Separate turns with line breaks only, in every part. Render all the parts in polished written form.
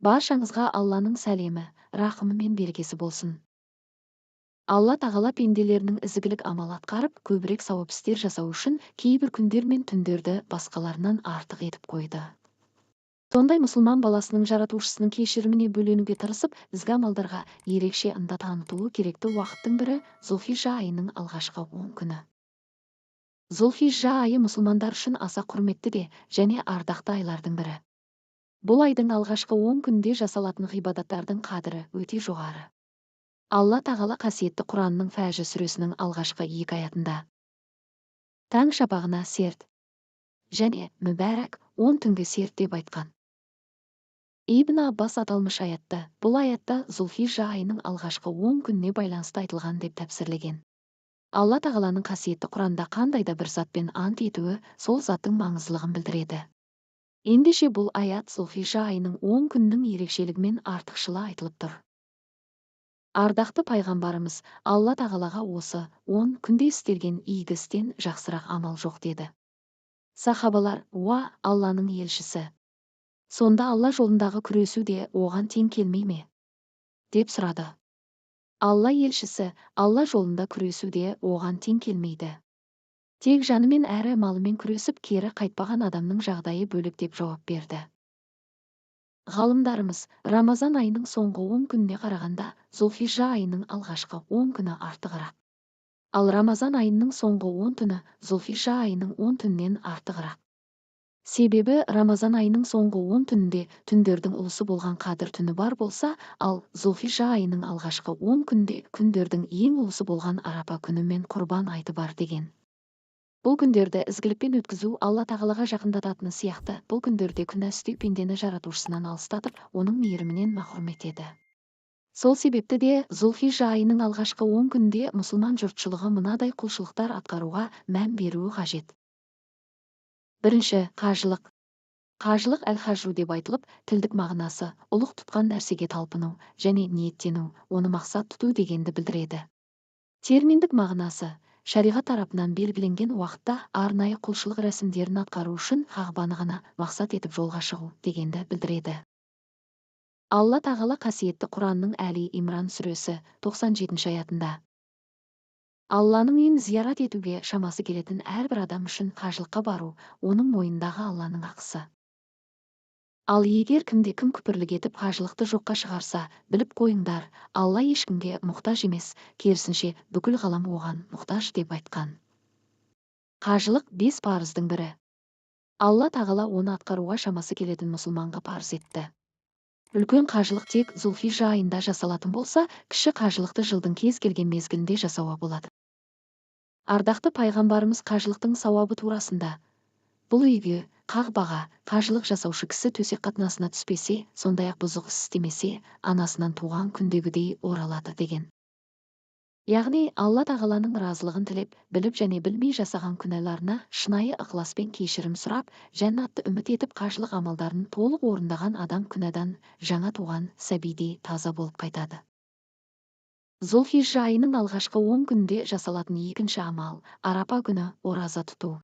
Баршаңызға Алланың сәлемі, рақымы мен берекесі болсын. Алла тағала пенделерінің ізгілік амал атқарып, көбірек сауап істер жасау үшін кейбір күндер мен түндерді басқаларынан артық етіп қойды. Сондай мұсылман баласының жаратушысының кешіріміне бөленуге тырысып, ізгі амалдарға ерекше ынта танытуы керекті уақыттың бірі Зұлхижа айының алғашқы 10 күні. Зұлхижа айы мұсылмандар үшін аса құрметті де және ардақты айлардың бірі. Бұл айдың алғашқы 10 күнде жасалатын ғибадаттардың қадірі өте жоғары. Алла тағала қасиетті Құранның Фәжр сүресінің алғашқы 2 аятында таң шапағына серт және мүбәрак 10 түнге серт деп айтқан. Ибн Аббас аталмыш аятты бұл аятта Зұлхижа айының алғашқы 10 күніне байланысты айтылған деп тәпсірлеген. Алла тағаланың қасиетті Құранда қандай да бір затпен ант етуі сол заттың маңыздылығын білдіреді. Ендеше бұл аят Зұлхижа айының 10 күнінің ерекшелігімен артықшылы айтылып тұр. Ардақты пайғамбарымыз Алла тағалаға осы 10 күнде істелген игі істен жақсырақ амал жоқ деді. Сахабалар: "Уа, Алланың елшісі! Сонда Алла жолындағы күресу де оған тең келмей ме?" деп сұрады. Алла елшісі: "Алла жолында күресу де оған тең келмейді. Тек жанымен әрі малымен күресіп кері қайтпаған адамның жағдайы бөлек" деп жауап берді. Ғалымдарымыз Рамазан айының соңғы 10 күніне қарағанда Зұлхижа айының алғашқы 10 күні артығырақ. Ал Рамазан айының соңғы 10 түні Зұлхижа айының 10 түнінен артығырақ. Себебі Рамазан айының соңғы 10 түнінде түндердің ұлысы болған Қадір түні бар болса, ал Зұлхижа айының алғашқы 10 күнде күндердің ең ұлысы болған Арапа күні мен Құрбан айты бар деген. Бұл күндерді ізгілікпен өткізу Алла тағалаға жақындататыны сияқты, бұл күндерде күнә істеу пендені жаратушысынан алыстатып, оның мейірімінен махрұм етеді. Сол себепті де Зұлхижа айының алғашқы 10 күнінде мұсылман жұртшылығы мынадай құлшылықтар атқаруға мән беруі қажет. Бірінші, қажылық. Қажылық әл-хажу деп айтылып, тілдік мағынасы ұлық тұтқан нәрсеге талпыну және ниеттену, оны мақсат тұту дегенді білдіреді. Терминдік мағынасы шариғат тарапынан белгіленген уақытта арнайы құлшылық рәсімдерін атқару үшін Қағбаны ғана мақсат етіп жолға шығу дегенді білдіреді. Алла тағала қасиетті Құранның Әли Имран сүресі 97 аятында Алланың үйін зиярат етуге шамасы келетін әрбір адам үшін қажылыққа бару оның мойнындағы Алланың ақысы. Ал егер кімде кім күпірлік етіп қажылықты жоққа шығарса, біліп қойыңдар, Алла ешкімге мұқтаж емес, керісінше бүкіл ғалам оған мұқтаж деп айтқан. Қажылық 5 парыздың бірі. Алла тағала оны атқаруға шамасы келетін мұсылманға парыз етті. Үлкен қажылық тек Зұлхижа айында жасалатын болса, кіші қажылықты жылдың кез келген мезгілінде жасауға болады. Ардақты пайғамбарымыз қажылықтың сауабы турасында: бұл үйге, Қағбаға, қажылық жасаушы кісі төсек қатынасына түспесе, сондай-ақ бұзық іс істемесе, анасынан туған күндегідей оралады деген. Яғни Алла тағаланың разылығын тілеп, біліп және білмей жасаған күнәларына шынайы ықыласпен кешірім сұрап, жәннатты үміт етіп қажылық амалдарын толық орындаған адам күнәдан жаңа туған сәбидей таза болып қайтады. Зұлхижа айының алғашқы 10 күнінде жасалатын екінші амал Арапа күні ораза тұту.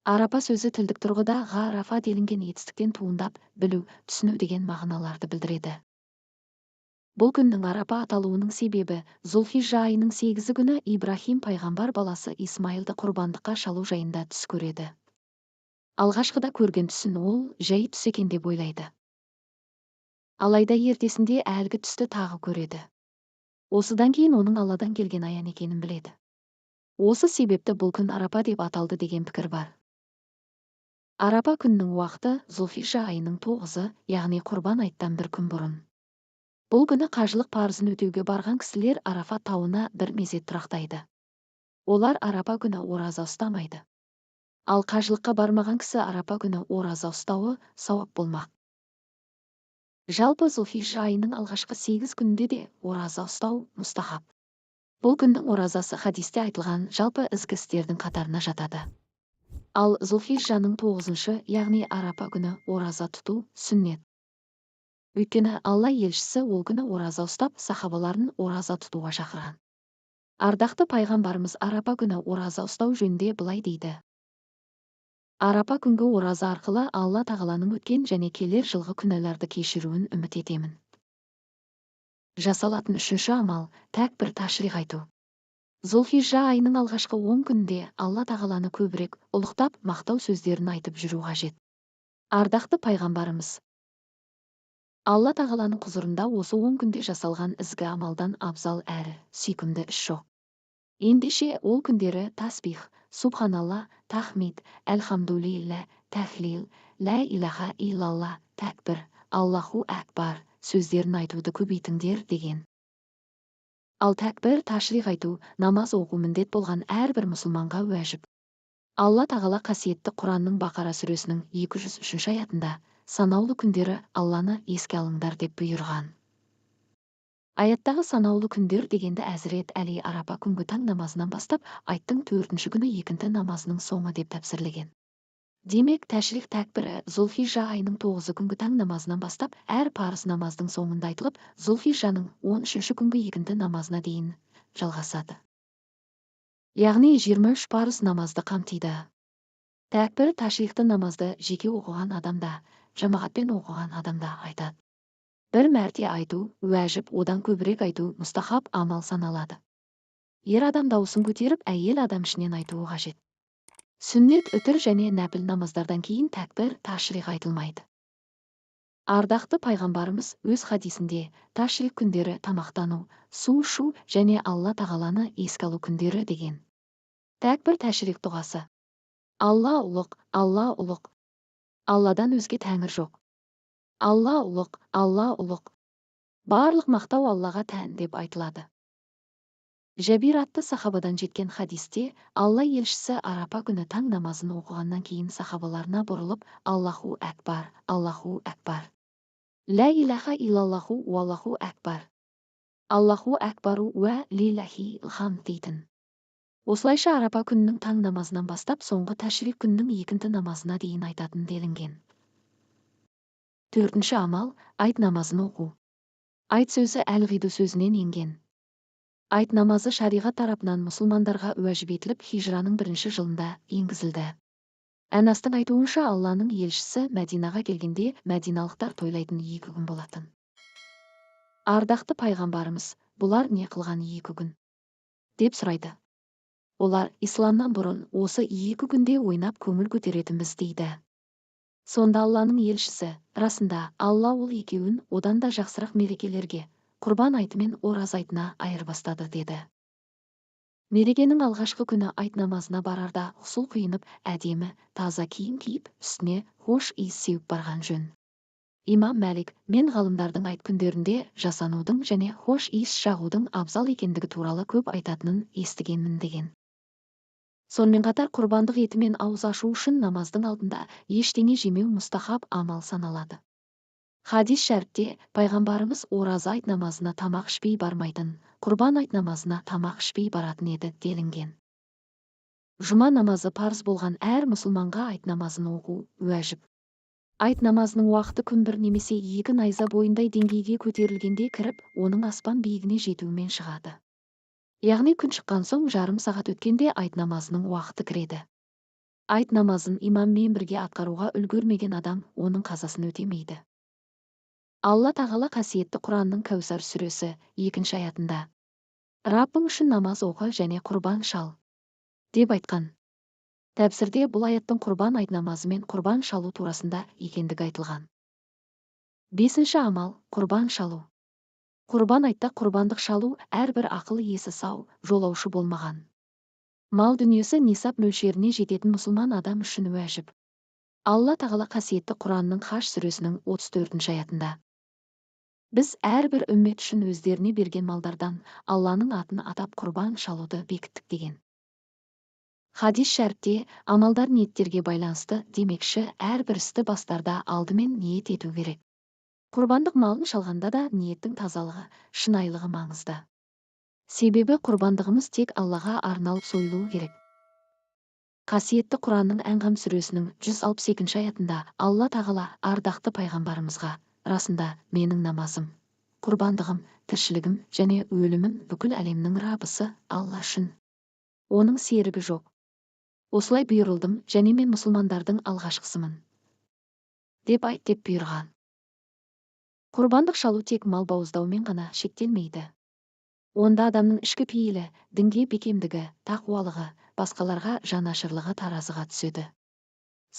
Арапа сөзі тілдік тұрғыда ғарафа делінген етістіктен туындап, білу, түсіну деген мағыналарды білдіреді. Бұл күннің Арапа аталуының себебі Зұлхижа айының 8 күні Ибрахим пайғамбар баласы Исмаилды құрбандыққа шалу жайында түс көреді. Алғашқыда көрген түсін ол жай түс екен деп ойлайды. Алайда ертесінде әлгі түсті тағы көреді. Осыдан кейін оның Алладан келген аян екенін біледі. Осы себепті бұл күн Арапа деп аталды деген пікір бар. Арапа күнінің уақыты Зұлхижа айының 9-ы, яғни Құрбан айттан бір күн бұрын. Бұл күні қажылық парызын өтеуге барған кісілер Арафат тауына бір мезет тұрақтайды. Олар Арапа күні ораза ұстамайды. Ал қажылыққа бармаған кісі Арапа күні ораза ұстауы сауап болмақ. Жалпы Зұлхижа айының алғашқы 8 күнінде де ораза ұстау мұстахаб. Бұл күннің оразасы хадисте айтылған жалпы ізгі істердің қатарына жатады. Ал Зұлхижаның 9-шы, яғни Арапа күні ораза тұту сүннет. Өйткені Алла елшісі ол күні ораза ұстап, сахабаларын ораза тұтуға шақырған. Ардақты пайғамбарымыз Арапа күні ораза ұстау жөнінде былай дейді. Арапа күнгі ораза арқылы Алла тағаланың өткен және келер жылғы күнәларды кешіруін үміт етемін. Жасалатын үшінші амал тәкбір ташриқ айту. Зұлхижжа айының алғашқы 10 күнінде Алла тағаланы көбірек ұлықтап, мақтау сөздерін айтып жүру қажет. Ардақты пайғамбарымыз Алла тағаланың құзырында осы 10 күнде жасалған ізгі амалдан абзал әрі сүйкімді іс жоқ. Ендеше ол күндері тасбих, субханалла, тахмид, әлхамдулилля, тәхлил, лә илаха иллалла, тәкбір, Аллаху әкбар сөздерін айтуды көбейтіңдер деген. Ал тәкбір ташриқ айту, намаз оқу міндет болған әрбір мұсылманға уәжіп. Алла тағала қасиетті Құранның Бақара сүресінің 203 аятында санаулы күндері Алланы еске алыңдар деп бұйырған. Аяттағы санаулы күндер дегенді Әзірет Әли Арапа күнгі таң намазынан бастап айттың 4-ші күні екінті намазының соңы деп тәпсірлеген. Демек, тәшриқ тәкбірі Зұлхижжа айының 9 күнгі таң намазынан бастап әр парыз намаздың соңында айтылып, Зұлхижжаның 13-ші күнгі екінті намазына дейін жалғасады. Яғни 23 парыз намазды қамтиды. Тәкбір ташриқты намазды жеке оқыған адамда, жамағатпен оқыған адамда айтады. Бір мәрте айту уәжіп, одан көбірек айту мұстахаб амал саналады. Ер адам дауысын көтеріп, әйел адам ішінен айтуы қажет. Сүннет, үтір және нәпіл намаздардан кейін тәкбір ташриқ айтылмайды. Ардақты пайғамбарымыз өз хадисінде ташриқ күндері тамақтану, су ішу және Алла тағаланы еске алу күндері деген. Тәкбір ташриқ дұғасы. Алла ұлық, Алла ұлық. Алладан өзге тәңір жоқ. Алла ұлық, Алла ұлық. Барлық мақтау Аллаға тән деп айтылады. Жәбир атты сахабадан жеткен хадисте Алла елшісі Арапа күні таң намазын оқығаннан кейін сахабаларына бұрылып, Аллаху әкбар, Аллаху әкбар. Лә илаха иллаллаху уаллаху әкбар. Аллаху әкбару уә лиллахи хамд дейтін. Осылайша Арапа күнінің таң намазынан бастап соңғы тәшриқ күнінің екінті намазына дейін айтатын делінген. Төртінші амал айт намазын оқу. Айт сөзі әл-ғиду сөзінен енген. Айт намазы шариғат тарапынан мұсылмандарға уәжіп етіліп, хижраның 1 жылында енгізілді. Әнастың айтуынша, Алланың елшісі Мәдинаға келгенде мәдиналықтар тойлайтын 2 күн болатын. Ардақты пайғамбарымыз, бұлар не қылған 2 күн? Деп сұрайды. Олар исламнан бұрын осы 2 күнде ойнап көңіл көтеретінбіз дейді. Сонда Алланың елшісі, расында Алла ол екеуін одан да жақсырақ мерекелерге, құрбан айты мен ораз айтына айырбастады деді. Мерекенің алғашқы күні айт намазына барарда ғұсыл құйынып, әдемі, таза киім киіп, үстіне хош иіс сеуіп барған жөн. Имам Мәлик мен ғалымдардың айт күндерінде жасанудың және хош иіс жағудың абзал екендігі туралы көп айтатынын естігенмін деген. Сонымен қатар құрбандық етімен ауыз ашу үшін намаздың алдында ештеңе жемеу мұстахаб амал саналады. Хадис шәріпте пайғамбарымыз ораза айт намазына тамақ ішпей бармайтын, құрбан айт намазына тамақ ішпей баратын еді делінген. Жұма намазы парыз болған әр мұсылманға айт намазын оқу уәжіп. Айт намазының уақыты күн бір немесе 2 найза бойындай деңгейге көтерілгенде кіріп, оның аспан биігіне жетуімен шығады. Яғни күн шыққан соң жарым сағат өткенде айт намазының уақыты кіреді. Айт намазын имаммен бірге атқаруға үлгермеген адам оның қазасын өтемейді. Алла тағала қасиетті Құранның Кәусар сүресі 2 аятында Раббың үшін намаз оқы және құрбан шал деп айтқан. Тәпсірде бұл аяттың құрбан айт намазы мен құрбан шалу турасында екендігі айтылған. 5 амал құрбан шалу. Құрбан айтта құрбандық шалу әрбір ақыл иесі сау, жолаушы болмаған. Мал дүниесі нисап мөлшеріне жететін мұсылман адам үшін уәжіп. Алла тағала қасиетті Құранның Хаж сүресінің 34 аятында Біз әрбір үммет үшін өздеріне берген малдардан Алланың атын атап құрбан шалуды бекіттік деген. Хадис шәріпте амалдар ниеттерге байланысты демекші әрбір істі бастарда алдымен ниет ету керек. Құрбандық малын шалғанда да ниеттің тазалығы, шынайылығы маңызды. Себебі құрбандығымыз тек Аллаға арналып сойылуы керек. Қасиетті Құранның Әнғам сүресінің 162 аятында Алла тағала ардақты пайғамбарымызға расында менің намазым, құрбандығым, тіршілігім және өлімім бүкіл әлемнің рабысы Алла үшін. Оның серігі жоқ. Осылай бұйырылдым және мен мұсылмандардың алғашқысымын, деп айт деп бұйырған. Құрбандық шалу тек мал бауыздаумен ғана шектелмейді. Онда адамның ішкі пейілі, дінге бекемдігі, тақуалығы, басқаларға жанашырлығы таразыға түседі.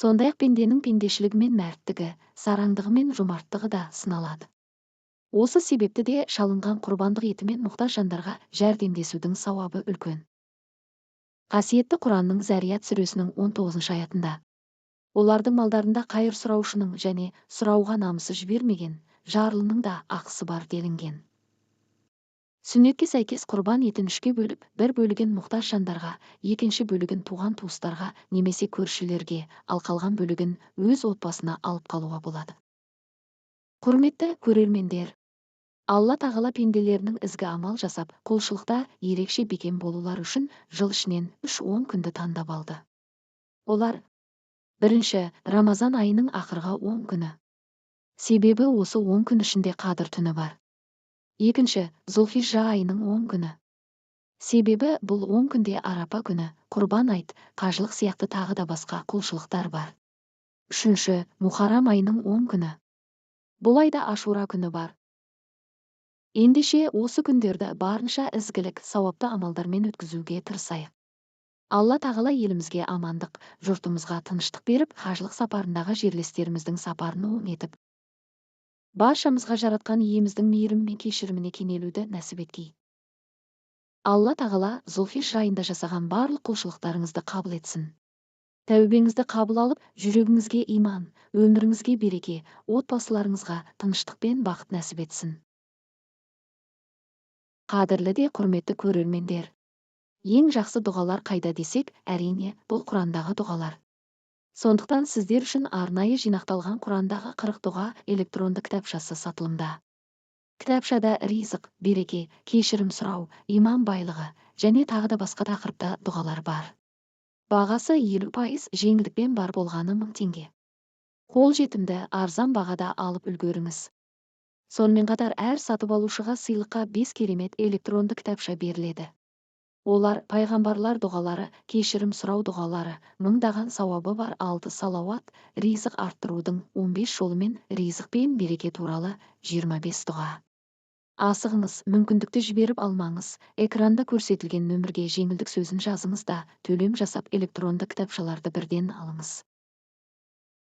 Сондай-ақ пенденің пендешілігі мен мәрттігі, сараңдығы мен жомарттығы да сыналады. Осы себепті де шалынған құрбандық етімен мұқтаж жандарға жәрдемдесудің сауабы үлкен. Қасиетті Құранның Зәрият сүресінің 19 аятында: «Олардың малдарында қайыр сұраушының және сұрауға намысы жібермеген жарлының да ақысы бар», делінген. Сүннетке сәйкес құрбан етін үшке бөліп, бір бөлігін мұқтаж жандарға, екінші бөлігін туған-туыстарға немесе көршілерге, ал қалған бөлігін өз отбасына алып қалуға болады. Құрметті көрермендер, Алла тағала пенделерінің ізгі амал жасап, құлшылықта ерекше бекем болулары үшін жыл ішінен 3-10 күнді таңдап алды. Олар: бірінші, Рамазан айының ақырғы 10 күні. Себебі осы 10 күн ішінде Қадір түні бар. Екінші, Зұлхижжа айының 10 күні. Себебі бұл 10 күнде Арапа күні, Құрбан айт, қажылық сияқты тағы да басқа құлшылықтар бар. Үшінші, Мұхаррам айының 10 күні. Бұл айда Ашура күні бар. Ендеше осы күндерді барынша ізгілік, сауапты амалдармен өткізуге тырысайық. Алла тағала елімізге амандық, жұртымызға тыныштық беріп, қажылық сапарындағы жерлестеріміздің сапарын оң етіп, баршамызға жаратқан иеміздің мейірімі мен кешіріміне кенелуді нәсіп еткей. Алла тағала Зұлхижжа айында жасаған барлық құлшылықтарыңызды қабыл етсін. Тәубеңізді қабыл алып, жүрегіңізге иман, өміріңізге береке, отбасыларыңызға тыныштық пен бақыт нәсіп етсін. Қадірлі де құрметті көрермендер, ең жақсы дұғалар қайда десек, әрине, бұл Құрандағы дұғалар. Сондықтан сіздер үшін арнайы жинақталған Құрандағы 40 дұға электронды кітапшасы сатылымда. Кітапшада ризық, береке, кешірім сұрау, иман байлығы және тағы да басқа тақырыпта дұғалар бар. Бағасы 50% жеңілдікпен бар болғаны 1000 теңге. Қол жетімді арзан бағада алып үлгеріңіз. Сонымен қатар әр сатып алушыға сыйлыққа 5 керемет электронды кітапша беріледі. Олар: пайғамбарлар дұғалары, кешірім сұрау дұғалары, мыңдаған сауабы бар 6 салауат, ризық арттырудың 15 жолымен ризық пен береке туралы 25 дұға. Асығыңыз, мүмкіндікті жіберіп алмаңыз. Экранда көрсетілген нөмірге жеңілдік сөзін жазыңыз да, төлем жасап электронды кітапшаларды бірден алыңыз.